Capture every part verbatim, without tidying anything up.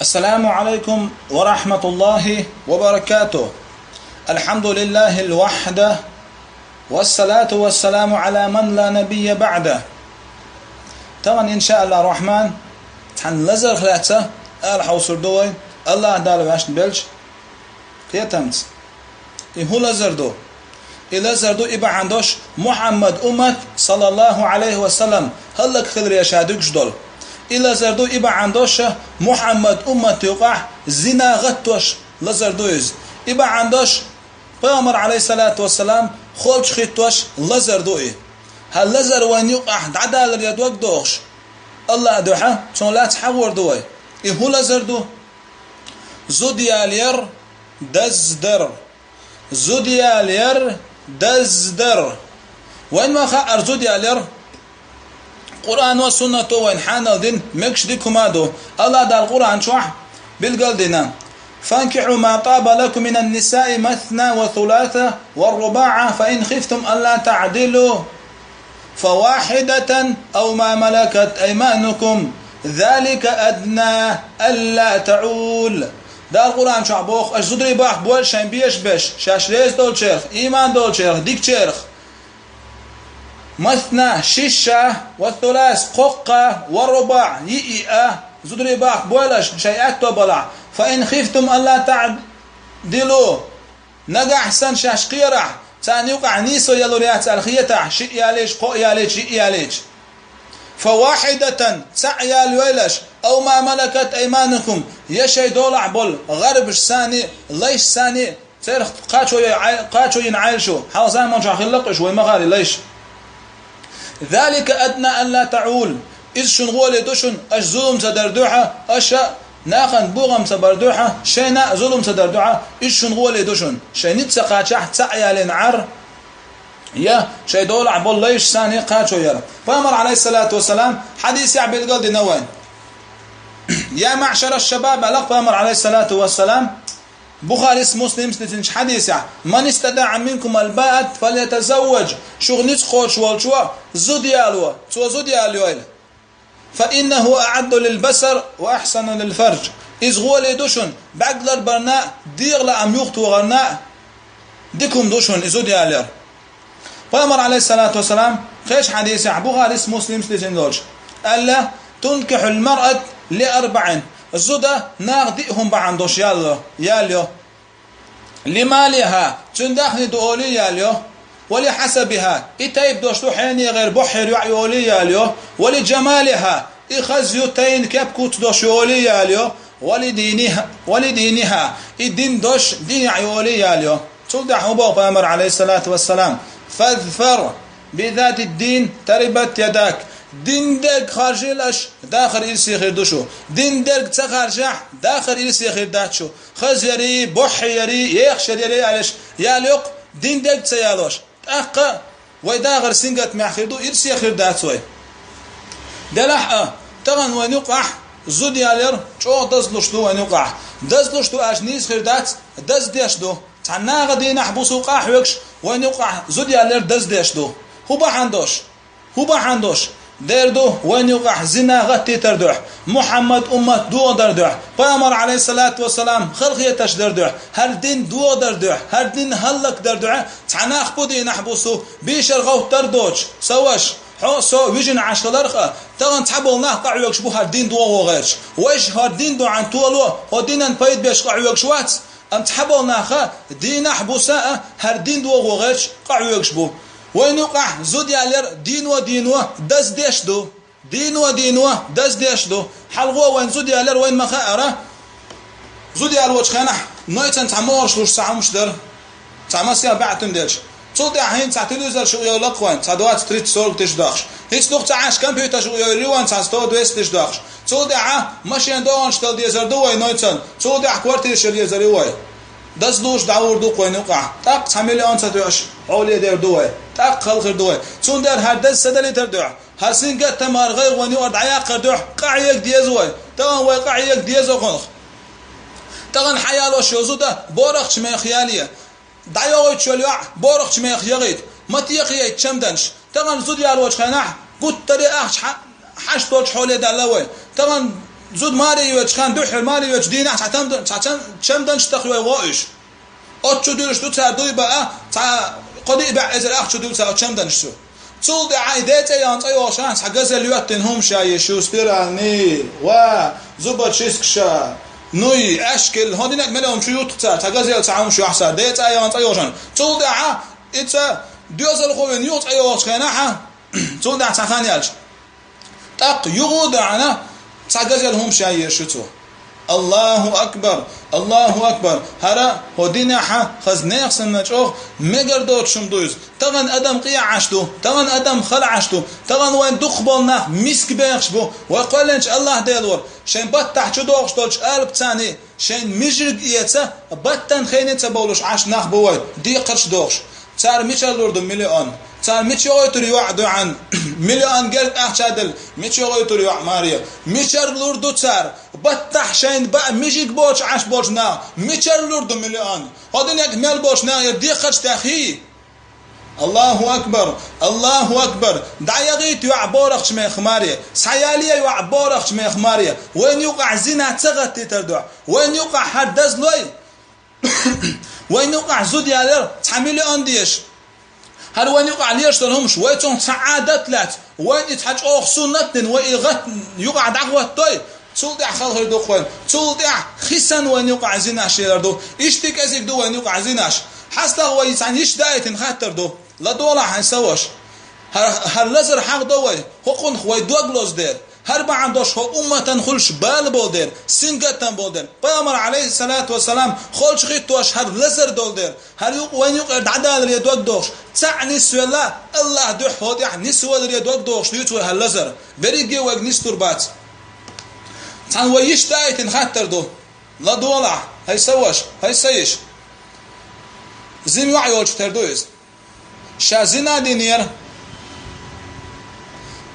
السلام عليكم ورحمة الله وبركاته. الحمد لله وحده، والصلاة والسلام على من لا نبي بعده. Тахана, иншааллахӀ рахьман, цхьан лазарх лаьцна ала хьовсур ду вай, АллахӀ Дала ваьшна белча, кхетамца. И хӀун лазар ду? И лазар ду, и бахьана долуш Мухьаммад уммат, саллаллахӀу Ӏалайхи ва саллам, хӀаллакьхиларе ша дуьгуш долу. И лазар ду, и бахьана долуш Мухьаммад уммат юкъахь зина гӀаттош лазар ду иза. И бахьана долуш Пайхамар, Ӏалайхиссалату вассалам, холчу хӀиттош лазар ду и. ХӀара лазар вайна юкъахь дӀадаларе дог дохуш, АллахӀ дуьхьа цунах лаьцна хьахор ду вай. И хӀун лазар ду? Зуда ялаяр, даздар. Зуда ялаяр, даздар. Вайна ма хаьара зуда ялаяр. Къуръано а, суннато а вайна хьанал дина мегаш дика хӀума ду. АллахӀ Дала Къуръан чохь билгал а дина: «فانكحوا ما طاب لكم من النساء مثنى وثلاث ورباع، فإن خفتم ألا تعدلوا فواحدة أو ما ملكت أيمانكم، ذلك أدنى ألا تعول». Дала Къуръан чохь боху: «Аша зударий бахка бойла шайн безаш берш, шаьш реза долчарах, ийман долчарах, дикачарах. مثنى, шишша, وثلاث, кхоккха, ورباع, йиъ-йиъа, зударий бахка бойла аша шайн аьтто балахь. فإن خفتم ألا تعدلوا». Нагахь санна шаьш кхерахь, царна юкъахь нийсо ялур яц аьлла хетахь, шиъ ялийча, кхоъ ялийча, йиъ ялийча. فواحدة, цхьаъ ялайойла аша, أو ما ملكت أيمانكم, я шайн долахь болу гӀарбаш санна, лайш санна, церах кхачо йо-, кхачо йина Ӏайла шу, хьалха заманчохь хилла-кх уьш, вай ма хаьара лайш. «ذلك أدنى ألا تعول». Иза шуна гӀоле ду шуна, аша зулам ца дар дуьхьа, аша нахана бохам ца бар дуьхьа, шайна а зулам ца дар дуьхьа, иза шуна гӀоле ду шуна. Шайн ницкъ ца кхачахь, цхьаъ ялийна Ӏар, я шайн долахь болу лайш санна кхачо яр. Пайхамар, Ӏалайхиссалату вассалам, хьадисехь билгал а дина вайна: «يا معشر الشباب», аьлла-кх Пайхамар, Ӏалайхиссалату вассалам, Бухарис, Муслимс дийцинчу хьадисехь: «من استطاع منكم الباءة فليتزوج». Шух ницкъ кхочуш волчо зуда яло, цо зуда ялайойла. «فإنه أعض للبصر وأحصن للفرج». Иза гӀоле ду шуна, бӀаьрг ларбарна а, дегӀан лаам юхатохарна а дика хӀума ду шуна и зуда ялаяр. Пайхамар, Ӏалайхиссалату вассалам, кхечу хьадисехь, Бухарис, Муслимс дийцина долчу, аьлла: «تنكح المرأة لأربع». Зуда наха диъ хӀума бахьана долуш ялло, ялайо. «لمالها», цуьнан даьхни ду олий ялайо. «ولحسبها», и тайпа долуш ду, хьенегӀера, боххьера йоӀ ю олий ялайо. «ولجمالها», и хаза ю, тайна кеп-куц долуш ю олий ялайо. «ولدينها», «ولدينها», и дин долуш, динехь ю олий ялайо. Цул тӀаьхьа хӀун боху Пайхамар, Ӏалайхиссалату вассалам: «فاظفر بذات الدين تربت يداك». Дин дерг харжийла аша, дахар ирсе хир ду шу. Дин дерг ца харжахь, дахар ирсе хир дац шу. Хаза ярий, боххье ярий, ехаш яр ярий аьлла аша ялайо-кх, дин дерг ца ялош. ТӀаккха вай дахар сингаттамехь хир ду, ирсе хир дац вай. Делахь а, тахана вайна юкъахь зуда ялаяр чӀогӀа дазлуш ду вайна юкъахь. Дазлуш ду аьлча нийса хир дац, даздеш ду. Цхьана наха дийнахь-буса къахьоьгуш вайна юкъахь зуда ялаяр даздеш ду. ХӀун бахьана долуш? ХӀун бахьана долуш? Дера ду вайна юкъахь зина гӀаттийтар дуьхьа, Мухьаммад уммат догӀа дар дуьхьа, Пайхамар, Ӏалайхиссалату вассалам, халахеташ дар дуьхьа, хӀара дин догӀа дар дуьхьа, хӀара дин хӀаллак дар дуьхьа, цхьа нах бу дийнахь-буса, бийшар гӀовттар доцуш, сан ваша, хьо а со а вижина Ӏаш хиларх а, тахана цхьаболу нах къахьоьгуш бу хӀара дин догӀо гӀерташ. Вайша хӀара дин дуьхьал тӀе а ло, хӀо динан пайда беш къахьоьгуш вац, амма цхьаболу нах а дийнахь-буса а хӀара дин догӀо гӀерташ къахьоьгуш бу. Вайна юкъахь зуда ялаяр дино-дино даздеш ду. Дино-дино даздеш ду. Хьалхо вайна зуда ялаяр вайна ма хаьара. Зуда ялочу хенахь нойцан цхьа могӀарш луш цхьа хӀумаш дара. Цхьа масех баьӀтун делча. Цул тӀаьхьа хӀинца цхьа телевизор шу йовлакх вайн, цхьа двадцать-тридцать-сорок тысяч дохуш. ХӀинца дукха ца Ӏаш компьютер шу йовлий вайн, цхьа сто-двести тысяч дохуш. Цул тӀаьхьа машен догӀанаш дала дезар ду вай нойцан. Цул тӀаьхьа квартираш яр езар ю вай. Дазлуш дӀагӀур ду-кх вайна юкъахь. ТӀаккха цхьа миллион ца тоьаш хьоле дер ду вай. ТӀаккха халхир ду вай. Цундела хӀара даз ца далийтар дуьхьа, хӀара сингаттам, хӀара гӀайгӀа вайна юкъара дӀаяккхар дуьхьа, къахьега деза вай. Тахана вай къахьега деза хӀокхунах. Тахана хьаялош йолу зуда борахча мех ялае. ДӀайогӀуьйтуш йолу йоӀ борахча мех яхийта. Ма текхайта чамданаш. Тахана зуда ялочу хенахь гуттаре ахча хьа-, хьашт долчу хьоле даьлла вай. Тахана Зуда маре йоьчу хан дуьххьара маре йоьчу дийнахь цхьа там-, цхьа чам-, чамданаш тахйой гӀо уьш. Оцу чу дуьлуш ду цара дуй баа, цхьа кхо-диъ бӀе эзар ахча дуьлу цара оцу чамданаш чу. Цул тӀаьхьа и ден цӀе ян цӀа йогӀуш ахьа цхьа газел йоьттина хӀума ша еш ю, стиральный, ва, зубочисткаша, нуй, аьшкел, хӀо динарг мел хӀума шу ютту цара, цхьа газел цхьа хӀума шу ахьа цара, ден цӀа ян цӀа йогӀуш ахьа. Цул тӀаьхьа и ца доьзалхо вина юха цӀа йогӀучу хенахьа, цул тӀаьхьа цхьа хан яьлча. ТӀаккха юха а даьӀна, цхьа газел хӀума ша еш ю цо. Аллаху акбар! Аллаху акбар! ХӀара хӀо динехьа хаза нехан санна чӀогӀа мегар доцуш хӀума ду иза. Тахана адам къе Ӏаш ду, тахана адам хала Ӏаш ду, тахана вайн дукхахболу нах миска бехаш бу. Вай кхоьллинчу Аллах Дела вара, шайн баттахь чу догӀуш долчу алапацарний шайн мижиг эца, баттан хене ца бовлуш Ӏаш нах бу вай, декхарш дохуш. Цара мичара лур ду миллион? Цара мича йогӀуьйтур йоӀ дуьхьан? Миллион герга ахча делла, мича йогӀуьйтур йоӀ, Мария? Мичара лур ду цара? Баттахь шайна баа мижиг боцуш Ӏаш болчу наха мичара лур ду миллион? ХӀо динарг мел болчу наха яра декхарш тӀехь хий? Аллаху акбар! Аллаху акбар! ДӀаягӀийта йоӀ борахчу меха, Мария! Схьаялае йоӀ борахчу меха, Мария! Вайна юкъахь зина ца гӀаттийтар ду хьо! Вайна юкъахь хӀара дазлой! Вайна юкъахь зуда ялар цхьа миллион дезаш. ХӀара вайна юкъахь леш долу хӀумаш, вай цунах цхьа Ӏадат лаьцна, вайна и цхьа чӀогӀа суннат дина, вай и гӀат-, юкъахь дӀагӀоттадой, цул тӀаьхьа хала хир ду-кх вайна. Цул тӀаьхьа хи санна вайна юкъахь зинаш ялар ду. Иштта кӀезиг ду вайна юкъахь зинаш. ХьастагӀа вай цхьана йиш даийтина хаттар ду. ЛадогӀалахь, хьайн са ваша. ХӀара, хӀара лазар хьахдо вай, хӀокхунах вай дог лозу дела. ХӀара бахьана долуш хӀо умматан хуьлуш бала болу дела, сингаттам болу дела. Пайхамар, алейхиссалату вассалам, холчу хӀиттош хӀара лазар долу дела. ХӀара юкъа вайн юкъара дӀадаларе дог дохуш, цхьаъ нисвелла, Аллах дуьхьа хӀо тӀехь нисваларе дог дохуш дуьйцу вай хӀара лазар. Берриге вайга нисдур бац. Цхьана вай йиш даийтина хаттар ду. ЛадогӀалахь, хӀай са ваша, хӀай са йиша. Зина йоӀ йолчу тера ду иза. Ша зина динера.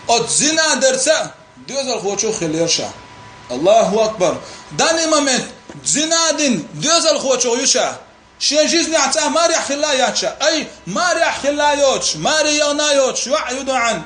Оцу зина дарца доьзалхочух хиллера ша. Аллаху акбар! Данный момент зина дина доьзалхочух ю ша. Шен жизнехь цхьа марехь хилла яц ша. Ай, марехь хилла йоцуш, маре яхна йоцуш, йоӀ ю дуьхьан.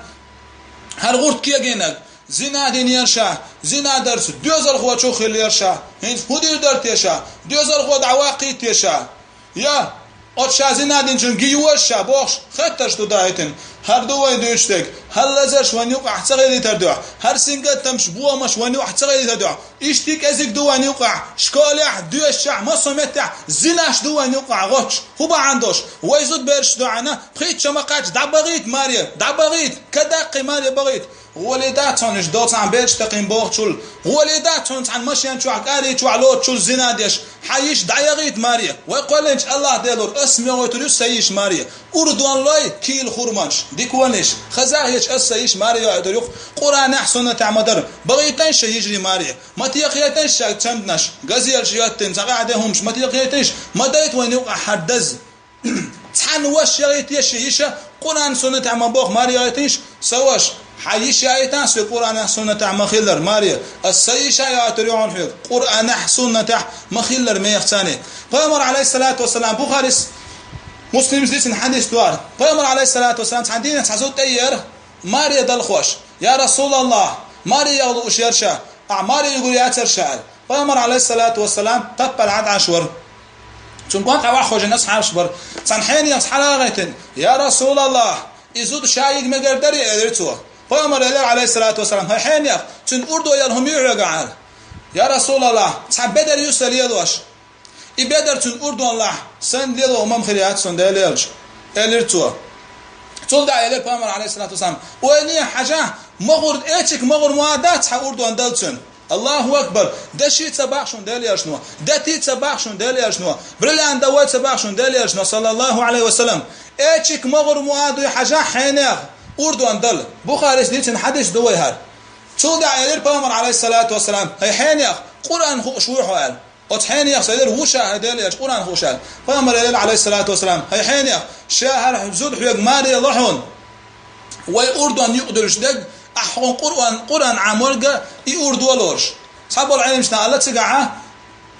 ХӀара гӀурт кегийнарг. Зина динера ша, зина дарца доьзалхочух хиллера ша. ХӀинца хӀун дийр дара те ша? Доьзалхо дӀаваккхийта те ша? Я, оцу ша зина динчун гийош ша бохуш, хаттарш ду даийтина. ХӀара ду вайн дуьйцуш дерг, хӀара лазарш вайн юкъахь ца хилийтар дуьхьа, хӀара сингаттамаш, бохамаш вайн юкъахь ца хилийтар дуьхьа. Иштта кӀезиг ду вайн юкъахь, школехь, доьшучехь, массо а меттехь зинаш ду вайн юкъахь гӀоттуш. ХӀун бахьана долуш? Вай зудабераш дуьхьана, пхийтта шо ма кхаьчча, дӀабагӀийта, Мария, дӀабагӀийта, кадаьккхий, Мария, багӀийта. ГӀоле дац хьуна уьш, доцахьа белча такхийна бохучул. ГӀоле дац хьуна цхьана машен чохь, кӀари чохь лоцучул зина деш. Хьан йиш дӀаягӀийта, Мария. Вай кхоьллинчу Аллах Делора, ас мегӀойтур ю сан йиш, Мария. Урдон лой, кийла хурманаш, диконаш. Хаза а хеташ ас сан йиш, Мария, йоӀуьйтур ю-кх. Къуръанехь, суннатехь ма дара. БагӀийтайша сан йижарий, Мария. Ма текхийтайша сан чамданаш. Газелаш йоьттина, цхьа къаьхьа де хӀумаш. Ма текхийтайша. Ма дайта вайн юкъахь хӀара даз. Цхьана ваша яхийта еш йиша, Къуръан суннатехь ма боху, Мария, яхийтийша, сан ваша. Хьан йиш яхийтан соь Къуръанехь суннатехь ма хиллара, Мария. Ас сан йиша яхийтур ю хьуна хьоьга. Къуръанехь суннатехь ма хиллара мехацарний. Пайхамар, алейхиссалату вассалам, Бухарис, Муслимс дийцина хьадис ду хӀара. Пайхамар, алейхиссалату вассалам, цхьана дийнахь цхьа зуда тӀееара, Мария далхош. Я Расулаллах, Мария яха лууш яра ша. Ахьа Мария югур яцара ша аьлла. Пайхамар, алейхиссалату вассалам, таппар Ӏад Ӏаш вара. Цуьнан кӀонтӀа ваххожина асхьабаш бара. Цхьана хьенех хьалагӀайтина: «Я Расулаллах, и зуда ша йига мегар дарий?» — элира цо. Пайхамар элира, алейхиссалату вассалам: «ХӀай хьенех, цуьнан урдо яла хӀума ю хьоьгахь?» — аьлла. «Я Расулаллах, цхьа бедар ю сан лелош. И бедар цуьнан урдонлахь, сан лело хӀума хир яц суна Делан элча», — элира цо. Цул тӀаьхьа элира Пайхамар, алейхиссалату вассалам: «Ойне хьажахь, могӀур, эчиг могӀур ма дац хьан урдон дала цуьнан». Аллаху акбар! Даши ца бахьа шуна Делан элчано, дати ца бахьа шуна Делан элчано, бриллиант дан вай ца бахьа шуна Делан элчано, саллаллаху алейхи ва саллам. Эчиг могӀур ма дуй хьажахь хьенех, урдон дала. Бухарис дийцина хьадис ду вай хӀара. Цул тӀаьхьа элира Пайхамар, алейхиссалату вассалам: «ХӀай хьенех, Къуръан хууш вуй хьо?» — аьлла. Оцу хьенех ца элира: «Ву ша, хӀай Делан элча, Къуръан хууш», — аьлла. Пайхамар элира, алейхиссалату вассалам: «ХӀай хьенех, ша хӀара зуда хьоьга Мария ло хьуна. Вай урдон юкъадуьллуш дерг, ахьа хьуна Къуръан, Къуръан Ӏаморга и урдо лоруш». Цхьаболу Ӏеламчна аьлла цигахьа,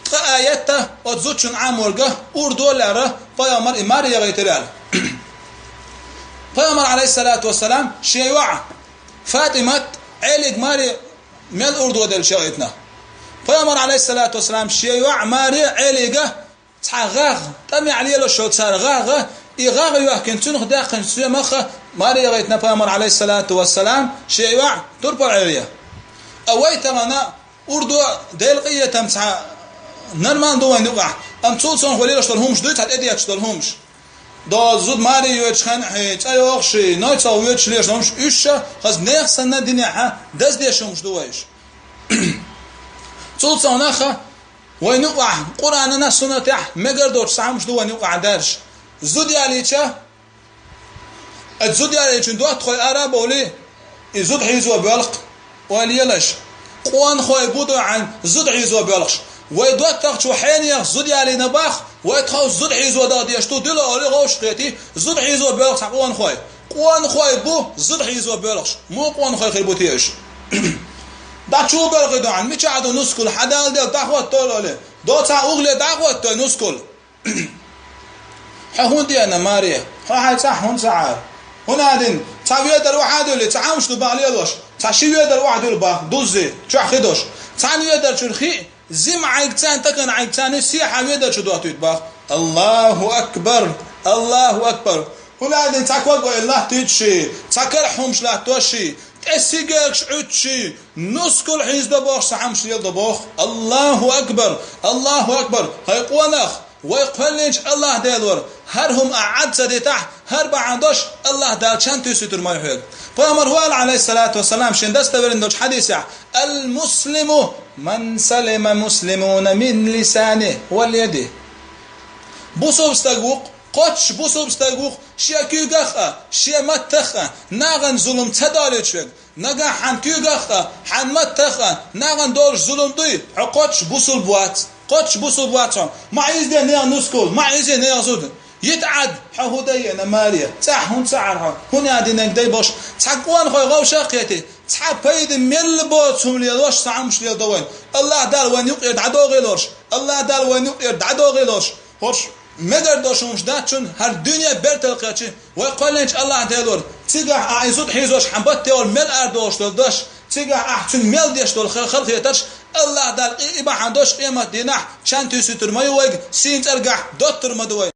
ткъа аятта оцу зудчун Ӏаморга урдо лаьара Пайхамар и Мария яхийтира аьлла. Пайхамар, алейхиссалату вассалам, шен йоӀ ФатӀимат Ӏелиг Мария мел урдо делча яхийтина. Пайхамар, алейхиссалату вассалам, шен йоӀ маре Ӏелийга цхьа гӀагӀ, тӀамехь лелаш йолу цара гӀагӀ, и гӀагӀ йоьхкина, цуьнах даьккхинчу соьмах маре яхийтина Пайхамар, алейхиссалату вассалам, шен йоӀ турпал Ӏелийна. А вай тахана урдо, Делан къинхетам, цхьа нормально ду вайн юкъахь, амма цул цунах вай лелаш долу хӀумаш дуй, цхьа тӀедетташ долу хӀумаш. До зуда маре йоьдучу хенахь, цӀа йохуш, нойцал воьдуш лелаш долу хӀумаш, уьш ша хаза нехан санна динехь даздеш хӀумаш ду вайша. Цул цунах вайн юкъахь Къуръанан а, суннатехь а мегар доцуш цхьа хӀумаш ду вайн юкъахь даьржа. Зуда ялийча, оцу зуда ялийначун доттагӀой ара а бовлий, и зуда хьийзо боьлху, ойла елаш. Къонахой бу дуьхьал зуда хьийзо боьлхуш. Вай доттагӀчо хьенех зуда ялийна боху, вай тховса зуда хьийзо дагадеш ду, дила олий, гӀовшах кхетий, зуда хьийзо боьлху цхьа къонахой. Къонахой бу зуда хьийзо боьлхуш. Муха къонахой хир бу те уьш? ДӀа чу боьлхий дуьхьал, мичахь ду нускал, хьан Дала делла дӀахӀоттадо олий. Доцахь угӀале дӀахӀоттадой нускал. Хьо хӀунда деана маре? Хьо хьайн цӀахь хӀунда ца Ӏара? ХӀунда аьлла, цхьа ведар охьа а дуьллий, цхьа хӀумаш ду боху лелош, цхьа ши ведар охьа дуьллу боху, дуззий, чохь хи долуш. Цхьана ведар чуьра хи, зима Ӏайгцарна, такана Ӏайгцарна, сехьа ведар чу доттуьйту боху. Аллаху акбар! Аллаху акбар! ХӀунда аьлла, цхьа ког ойла латтуьйтуший, цхьа карахь хӀумаш латтоший, тӀе сигеркаш Ӏуьттуший, нускал хьийзадо бохуш, цхьа хӀумаш леладо боху. Аллаху акбар! Аллаху акбар! ХӀай къонах! Вай кхоьллинчу Аллах Делора, хӀара хӀума ахь Ӏад ца дитахь, хӀара бахьана долуш Аллах Дала чан туьйсуьйтур ма ю хьоьга. Пайхамар хӀу аьлла, алейхиссалату вассалам, шен даставерина долчу хьадисехь: «Ал-муслиму ман салима муслимуна мин лисанихи ва ядихи». Бусулба стаг ву-кх, кхоччуш бусулба стаг ву-кх, шен куьйгах а, шен маттах а нахана зулам ца долуьйтуш верг. Нагахь хьан куьйгах а, хьан маттах а нахана долуш зулам дуй, хьо кхоччуш бусулба вац. Кхоччуш бусулба вац хьо. Ма хьийзаде нехан нускал, ма хьийзаде нехан зуда. Йита Ӏад, хьо хӀун дан еана маре? ЦӀахь хӀунда ца Ӏара хьо? ХӀунда динарг дай бохуш? Цхьа къонахой гӀовшах а кхетий, цхьа пайда мел боцу хӀума лелош, цхьа хӀумаш леладо вайна. Аллах Дала вайна юкъера дӀадогӀий луш. Аллах Дала вайна юкъера дӀадогӀий луш. ХӀорш мегар долуш хӀумаш дац шуна, хӀара дуьне бертал кхечи, вай кхоьллинчу Аллах Делора. Цигахь ахь и зуда хьийзош хьан баттехула мел арадолуш долу дош, цигахь ахь цуьнан мел деш долу хал-, халахетарш, Аллах Дала и, и бахьана долуш къематдийнахь чан туьйсуьйтур ма ю вайга, сийна цӀергахь доттур ма ду вай.